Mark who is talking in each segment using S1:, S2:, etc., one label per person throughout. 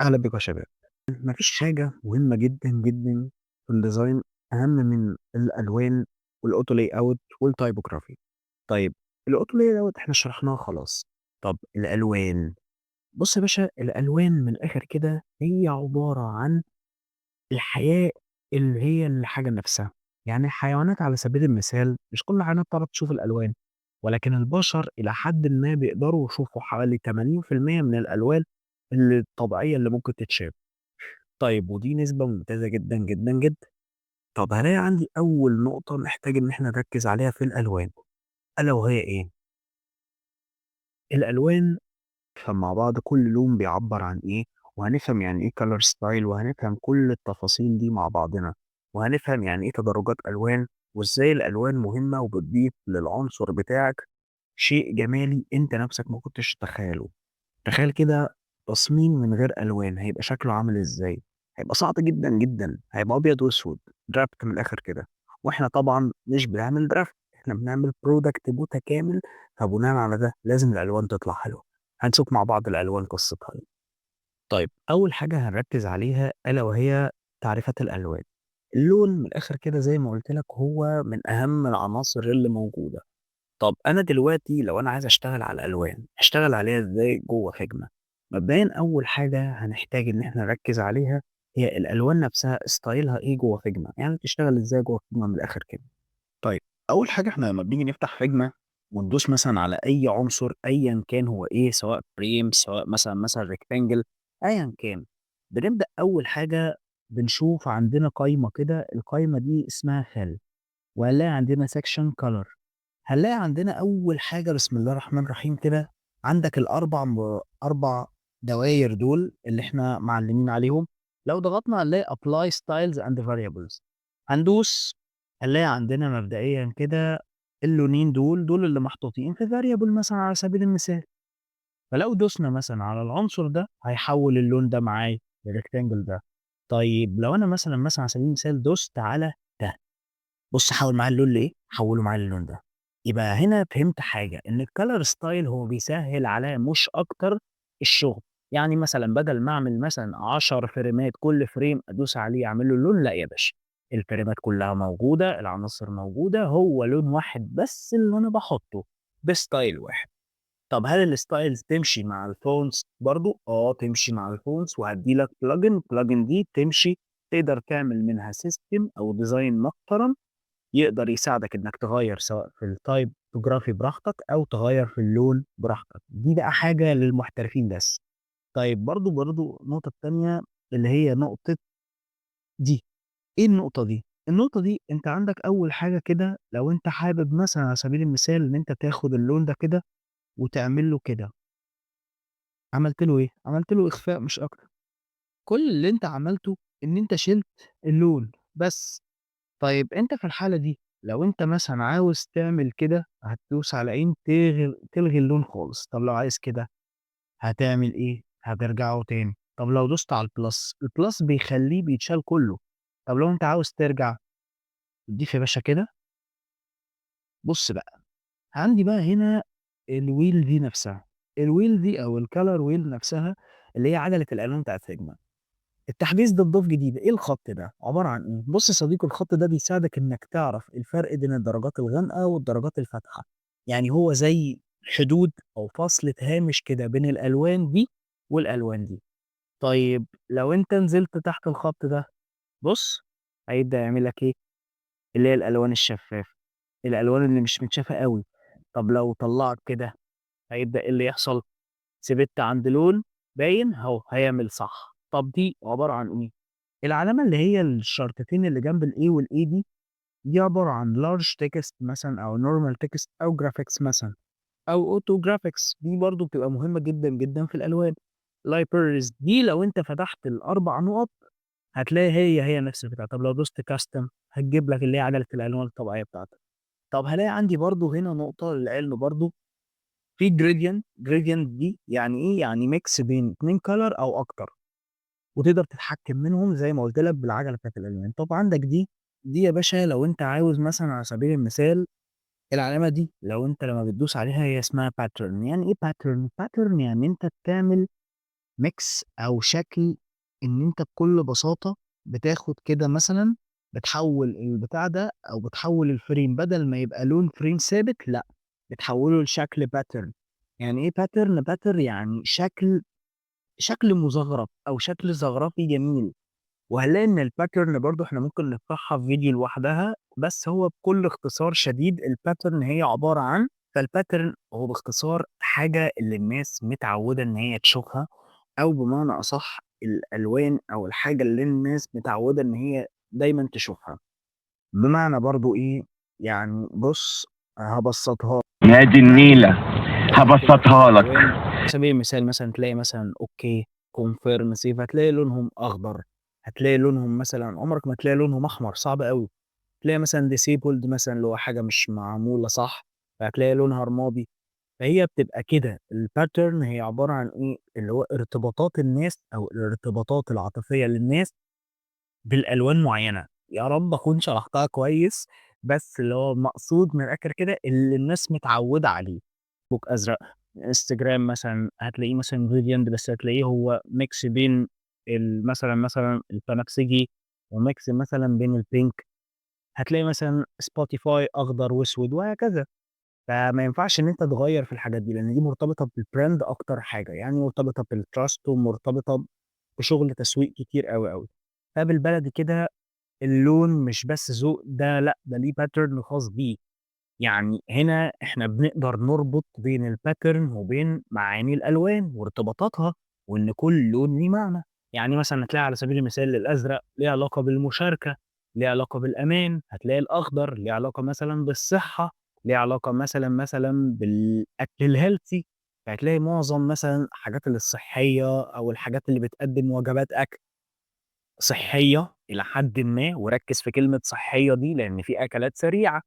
S1: أهلا بيكم يا شباب. ما فيش حاجة مهمة جدًا، جدًا في الdesign أهم من الألوان والauto layout والtypography. طيب، الauto layout إحنا شرحناه خلاص. طب الألوان، بُص يا باشا، الألوان من الآخر كده هي عبارة عن الحياة اللي هي الحاجة نفسها. يعني الحيوانات على سبيل المثال مش كل الحيوانات تعرف تشوف الألوان، ولكن البشر إلى حدٍ ما بيقدروا يشوفوا حوالي 80% من الألوان الطبيعية اللي ممكن تتشاف. طيب، ودي نسبة ممتازة جدًا، جدًا، جدًا. طب هالاقي عندي أول نقطة محتاج إن إحنا نركز عليها في الألوان، ألا وهي إيه؟ الألوان، نفهم مع بعض كل لون بيعبّر عن إيه، وهنفهم يعني إيه color style، وهنفهم كل التفاصيل دي مع بعضنا، وهنفهم يعني إيه تدرجات ألوان، وإزاي الألوان مهمة وبتضيف للعنصر بتاعك شيء جمالي أنت نفسك ما كنتش تتخيله. تخيل كده تصميم من غير ألوان هيبقى شكله عامل إزاي؟ هيبقى صعب جدًا، جدًا، هيبقى أبيض وأسود، draft من الآخر كده، وإحنا طبعًا مش بنعمل draft، إحنا بنعمل product متكامل، فبناءً على ده لازم الألوان تطلع حلوة. هنشوف مع بعض الألوان قصتها إيه. طيب، أول حاجة هنركز عليها ألا وهي تعريفات الألوان. اللون من الآخر كده زي ما قُلت لك هو من أهم العناصر اللي موجودة. طب أنا دلوقتي لو أنا عايز أشتغل على الألوان، أشتغل عليها إزاي جوّه Figma؟ مبدئيًا أول حاجة هنحتاج إن إحنا نركز عليها هي الألوان نفسها style ها إيه جوّه Figma، يعني تشتغل إزاي جوّه Figma من الآخر كده. طيب، أول حاجة إحنا لمّا بنيجي نفتح Figma وندوس مثلًا على أي عنصر أيًا كان هو إيه، سواء frame، سواء مثلًا rectangle، أيًا كان، بنبدأ أول حاجة بنشوف عندنا قايمة كده، القايمة دي اسمها fill، وهنلاقي عندنا section color. هنلاقي عندنا أول حاجة، بسم الله الرحمن الرحيم كده، عندك ال4 دواير دول اللي إحنا معلمين عليهم، لو ضغطنا هنلاقي apply styles and variables. هندوس هنلاقي عندنا مبدئيًا كده اللونين دول، دول اللي محطوطين في variable مثلًا على سبيل المثال. فلو دوسنا مثلًا على العنصر ده هيحوّل اللون ده معايا للrectangle ده. طيب لو أنا مثلًا على سبيل المثال دوست على ده، بُص حوّل معايا اللون لإيه، حوّله معايا للون ده. يبقى هنا فهمت حاجة، إن الcolor style هو بيسهّل عليّا مش أكتر الشغل. يعني مثلًا بدل ما أعمل مثلًا 10 فريمات، كل frame أدوس عليه أعمل له لون، لأ يا باشا، الفريمات كلها موجودة، العناصر موجودة، هو لون واحد بس اللي أنا باحطه بstyle واحد. طب هل الstyles تمشي مع الfonts برضه؟ آه، تمشي مع الfonts، وهادّي لك plugin، الplugin دي تمشي، تقدر تعمل منها system أو design محترم يقدر يساعدك إنك تغيّر سواء في الtypography براحتك أو تغيّر في اللون براحتك، دي بقى حاجة للمحترفين بس. طيب، برضه النقطة التانية اللي هي نقطة دي، إيه النقطة دي؟ النقطة دي أنت عندك أول حاجة كده لو أنت حابب مثلًا على سبيل المثال إن أنت تاخد اللون ده كده وتعمل له كده. عملت له إيه؟ عملت له إخفاء مش أكتر. كل اللي أنت عملته إن أنت شِلت اللون بس. طيب، أنت في الحالة دي لو أنت مثلًا عاوز تعمل كده هتدوس على عين تلغي اللون خالص. طب لو عايز كده هتعمل إيه؟ هترجعه تاني. طب لو دوست على الplus، الplus بيخلّيه بيتشال كله. طب لو أنت عاوز ترجع تضيف يا باشا كده. بُص بقى، عندي بقى هنا الwheel دي نفسها، الwheel دي أو الcolor wheel نفسها اللي هي عجلة الألوان بتاعة Figma. التحديث ده اتضاف جديد، إيه الخط ده؟ عبارة عن إيه؟ بُص يا صديقي، الخط ده بيساعدك إنك تعرف الفرق بين الدرجات الغامقة والدرجات الفاتحة، يعني هو زي حدود أو فاصلة هامش كده بين الألوان دي والألوان دي. طيب لو أنت نزلت تحت الخط ده، بُص هيبدأ يعمل لك إيه، اللي هي الألوان الشفافة، الألوان اللي مش متشافة أوي. طب لو طلّعت كده هيبدأ إيه اللي يحصل؟ ثبت عند لون باين أهو هيعمل صح. طب دي عبارة عن إيه؟ العلامة اللي هي الشرطتين اللي جنب الA والA دي، دي عبارة عن large text مثلًا أو normal text أو graphics مثلًا أو auto graphics، دي برضه بتبقى مهمة جدًا، جدًا في الألوان. libraries دي لو أنت فتحت ال4 نقط هتلاقي هي نفس البتاع. طب لو دوست custom هتجيب لك اللي هي عجلة الألوان الطبيعية بتاعتك. طب هالاقي عندي برضه هنا نقطة للعلم برضه في gradient، gradient دي يعني إيه؟ يعني mix بين 2 color أو أكتر، وتقدر تتحكم منهم زي ما قُلت لك بالعجلة بتاعة الألوان. طب عندك دي، دي يا باشا لو أنت عاوز مثلًا على سبيل المثال العلامة دي لو أنت لمّا بتدوس عليها هي اسمها pattern. يعني إيه pattern؟ pattern يعني أنت بتعمل mix أو شكل إن أنت بكل بساطة بتاخد كده مثلًا بتحوّل البتاع ده أو بتحوّل الframe بدل ما يبقى لون frame ثابت لأ، بتحوّله لشكل pattern. يعني إيه pattern؟ pattern يعني شكل مزخرف أو شكل زخرفي جميل. وهنلاقي إن الpattern برضه إحنا ممكن نشرحها في فيديو لوحدها، بس هو بكل اختصار شديد الpattern هي عبارة عن، فالpattern هو باختصار حاجة اللي الناس متعودة إن هي تشوفها، أو بمعنى أصح الألوان أو الحاجة اللي الناس متعودة إن هي دايمًا تشوفها. بمعنى برضه إيه، يعني بُص هابسطها
S2: نادي النيلة هبسطها لك.
S1: على سبيل المثال مثلًا تلاقي مثلًا okay، confirm، save، هتلاقي لونهم أخضر، هتلاقي لونهم مثلًا عمرك ما تلاقي لونهم أحمر، صعب أوي. تلاقي مثلًا disabled مثلًا اللي هو حاجة مش معمولة صح، فهتلاقي لونها رمادي. فهي بتبقى كده الpattern هي عبارة عن إيه، اللي هو ارتباطات الناس أو الارتباطات العاطفية للناس بالألوان معيّنة. يا رب أكون شرحتها كويس، بس اللي هو المقصود من الآخر كده اللي الناس متعودة عليه. فيسبوك أزرق، إنستجرام مثلًا هتلاقيه مثلًا gradient، بس هتلاقيه هو mix بين مثلًا البنفسجي وmix مثلًا بين الpink، هتلاقي مثلًا Spotify أخضر وأسود وهكذا. فما ينفعش إن أنت تغيّر في الحاجات دي، لإن دي مرتبطة بالbrand أكتر حاجة، يعني مرتبطة بالtrust ومرتبطة بشغل تسويق كتير أوي، أوي. فبالبلدي كده اللون مش بس ذوق، ده لأ، ده ليه pattern خاص بيه. يعني هنا إحنا بنقدر نربط بين الpattern وبين معاني الألوان وارتباطاتها، وإن كل لون ليه معنى. يعني مثلًا هتلاقي على سبيل المثال الأزرق ليه علاقة بالمشاركة، ليه علاقة بالأمان، هتلاقي الأخضر ليه علاقة مثلًا بالصحة، ليه علاقة مثلًا بالأكل الhealthy، فهتلاقي معظم مثلًا الحاجات الصحية أو الحاجات اللي بتقدم وجبات أكل صحية إلى حدٍ ما، وركّز في كلمة صحية دي لإن في أكلات سريعة،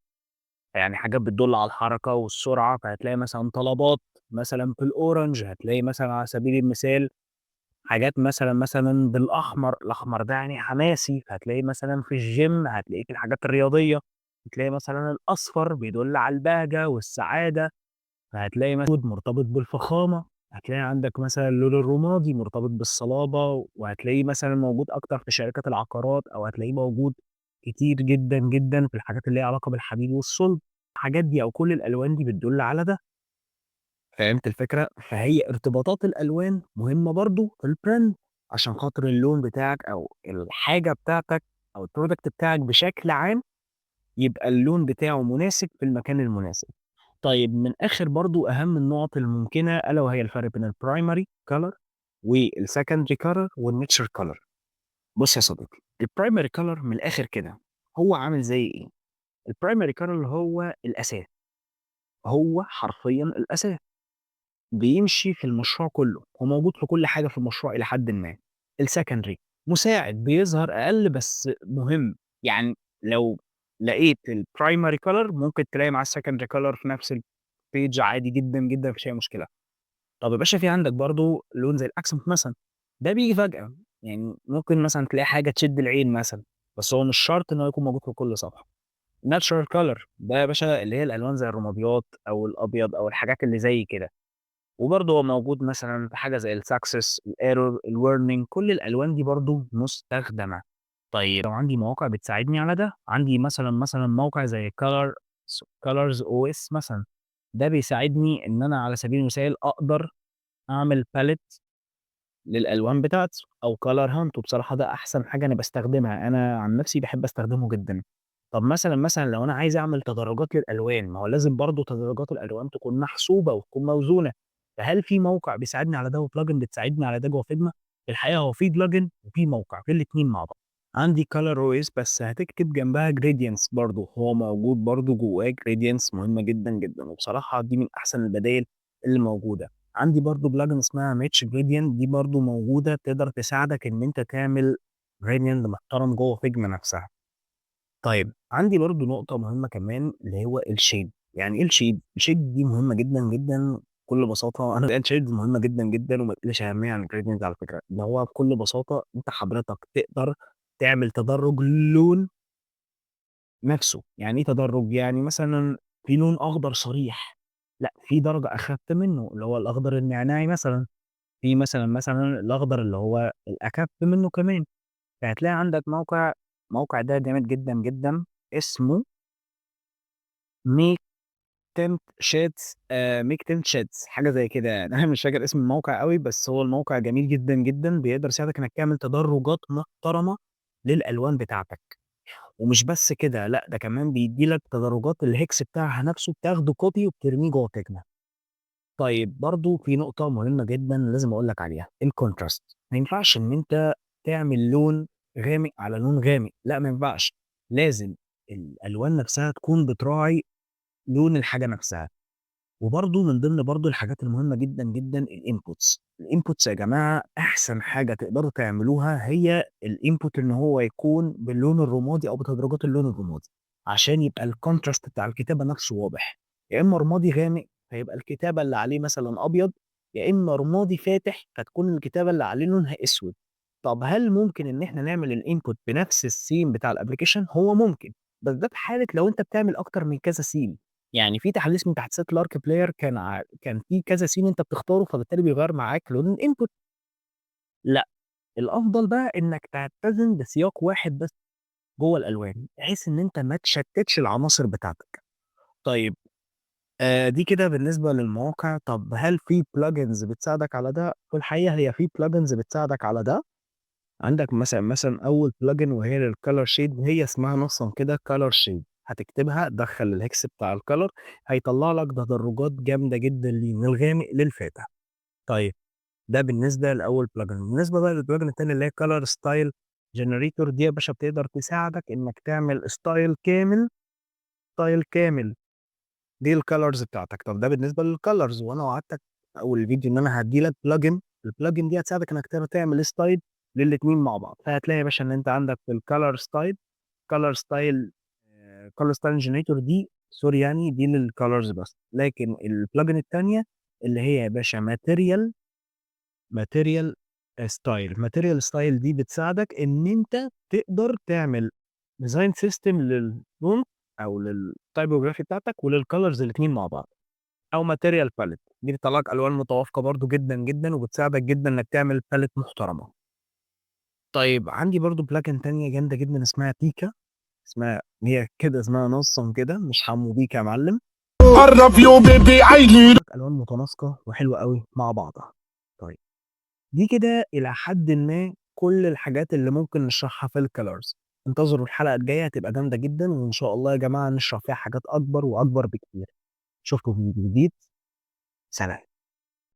S1: يعني حاجات بتدل على الحركة والسرعة، فهتلاقي مثلًا طلبات مثلًا بالorange، هتلاقي مثلًا على سبيل المثال حاجات مثلًا بالأحمر، الأحمر ده يعني حماسي، فهتلاقيه مثلًا في الgym، هتلاقيه في الحاجات الرياضية، هتلاقي مثلًا الأصفر بيدل على البهجة والسعادة، فهتلاقي الأسود مرتبط بالفخامة، هتلاقي عندك مثلًا اللون الرمادي مرتبط بالصلابة، وهتلاقيه مثلًا موجود أكتر في شركات العقارات، أو هتلاقيه موجود كتير جدًا، جدًا في الحاجات اللي ليها علاقة بالحديد والصلب. الحاجات دي أو كل الألوان دي بتدل على ده. فهمت الفكرة؟ فهي ارتباطات الألوان مهمة برضه في الbrand عشان خاطر اللون بتاعك أو الحاجة بتاعتك أو الproduct بتاعك بشكل عام يبقى اللون بتاعه مناسب في المكان المناسب. طيب من آخر برضه أهم النقط الممكنة ألا وهي الفرق بين الprimary color والsecondary color والnature color. بُص يا صديقي، الprimary color من الآخر كده هو عامل زي إيه؟ الprimary color هو الأساس. هو حرفيًا الأساس. بيمشي في المشروع كله، هو موجود في كل حاجة في المشروع إلى حدٍ ما. الsecondary مساعد، بيظهر أقل بس مهم، يعني لو لقيت الprimary color ممكن تلاقي معاه الsecondary color في نفس الpage عادي جدًا، جدًا، ما فيش أي مشكلة. طب يا باشا في عندك برضه لون زي الaccent مثلًا، ده بييجي فجأة، يعني ممكن مثلًا تلاقي حاجة تشد العين مثلًا، بس هو مش شرط إن هو يكون موجود في كل صفحة. natural color ده يا باشا اللي هي الألوان زي الرماديات أو الأبيض أو الحاجات اللي زي كده. وبرضه هو موجود مثلًا في حاجة زي الsuccess، الerror، الwarning، كل الألوان دي برضه مستخدمة. طيب لو عندي مواقع بتساعدني على ده، عندي مثلًا موقع زي colors OS مثلًا، ده بيساعدني إن أنا على سبيل المثال أقدر أعمل palette للألوان بتاعتي أو color hunt، وبصراحة ده أحسن حاجة أنا باستخدمها، أنا عن نفسي باحب أستخدمه جدًا. طب مثلًا لو أنا عايز أعمل تدرجات للألوان، ما هو لازم برضه تدرجات الألوان تكون محسوبة وتكون موزونة، فهل في موقع بيساعدني على ده وplugin بتساعدني على ده جوّه figma؟ الحقيقة هو في plugin وفي موقع، في الاتنين مع بعض. عندي color OS بس هتكتب جنبها gradients برضه، هو موجود برضه جوّاه gradients مهمة جدًا، جدًا، وبصراحة دي من أحسن البدايل اللي موجودة. عندي برضه plugin اسمها Match Gradient، دي برضه موجودة تقدر تساعدك إن أنت تعمل gradient محترم جوّه figma نفسها. طيب عندي برضه نقطة مهمة كمان اللي هو الshade. يعني إيه الshade؟ الshade دي مهمة جدًا، جدًا. بكل بساطة أنا الshades مهمة جدًا، جدًا، وما تقلش أهمية عن الgradient على فكرة، اللي هو بكل بساطة أنت حضرتك تقدر تعمل تدرج للون نفسه. يعني إيه تدرج؟ يعني مثلًا في لون أخضر صريح، لأ في درجة أخف منه اللي هو الأخضر النعناعي مثلًا. في مثلًا الأخضر اللي هو الأخف منه كمان، فهتلاقي عندك موقع، الموقع ده جامد جدًا، جدًا اسمه make tint shades، make tint shades حاجة زي كده يعني، أنا مش فاكر اسم الموقع أوي، بس هو الموقع جميل جدًا، جدًا، بيقدر يساعدك إنك تعمل تدرجات محترمة للألوان بتاعتك، ومش بس كده لأ، ده كمان بيدّي لك تدرجات الhex بتاعها نفسه بتاخده copy وبترميه جوّه Figma. طيب برضه في نقطة مهمة جدًا لازم أقول لك عليها، الcontrast. ما ينفعش إن أنت تعمل لون غامق على لون غامق، لأ ما ينفعش، لازم الألوان نفسها تكون بتراعي لون الحاجة نفسها. وبرضه من ضمن برضه الحاجات المهمة جدًا، جدًا الinputs. الinputs يا جماعة أحسن حاجة تقدروا تعملوها هي الinput إن هو يكون باللون الرمادي أو بتدرجات اللون الرمادي، عشان يبقى الcontrast بتاع الكتابة نفسه واضح، يا إما رمادي غامق فيبقى الكتابة اللي عليه مثلًا أبيض، يا إما رمادي فاتح فتكون الكتابة اللي عليه لونها أسود. طب هل ممكن إن إحنا نعمل الinput بنفس الtheme بتاع الapplication؟ هو ممكن، بس ده في حالة لو أنت بتعمل أكتر من كذا theme. يعني في تحديث من تحديثات Lark Player كان في كذا theme أنت بتختاره، فبالتالي بيغيّر معاك لون الinput. لأ، الأفضل بقى إنك تلتزم بسياق واحد بس جوّه الألوان، بحيث إن أنت ما تشتتش العناصر بتاعتك. طيب دي كده بالنسبة للمواقع، طب هل في plugins بتساعدك على ده؟ في الحقيقة هي في plugins بتساعدك على ده. عندك مثلًا أول plugin وهي للcolor shade، هي اسمها نصًا كده color shade، هتكتبها دخّل الhex بتاع الcolor هيطلّع لك تدرجات جامدة جدًا ليه من الغامق للفاتح. طيب ده بالنسبة لأول plugin. بالنسبة بقى للplugin التاني اللي هي color style generator، دي يا باشا بتقدر تساعدك إنك تعمل style كامل، style كامل للcolors بتاعتك. طب ده بالنسبة للcolors، وأنا وعدتك في أول الفيديو إن أنا هادّي لك plugin، الplugin دي هتساعدك إنك تقدر تعمل style للاتنين مع بعض، فهتلاقي يا باشا إن أنت عندك في الcolor style color style color style generator دي sorry يعني دي للcolors بس، لكن الplugin التانية اللي هي يا باشا material style، material style دي بتساعدك إن أنت تقدر تعمل design system للfont أو للtypography بتاعتك وللcolors الاتنين مع بعض، أو material palette دي بتطلّع لك ألوان متوافقة برضه جدًا، جدًا، وبتساعدك جدًا إنك تعمل palette محترمة. طيب عندي برضه plugin تانية جامدة جدًا اسمها بيكا، اسمها هي كده اسمها نصًا كده مش حمو بيكا يا معلم.
S3: I love you baby I need
S1: ألوان متناسقة وحلوة أوي مع بعضها. طيب دي كده إلى حدٍ ما كل الحاجات اللي ممكن نشرحها في الcolors. انتظروا الحلقة الجاية هتبقى جامدة جدًا، وإن شاء الله يا جماعة نشرح فيها حاجات أكبر وأكبر بكتير. أشوفكم في فيديو جديد، سلام.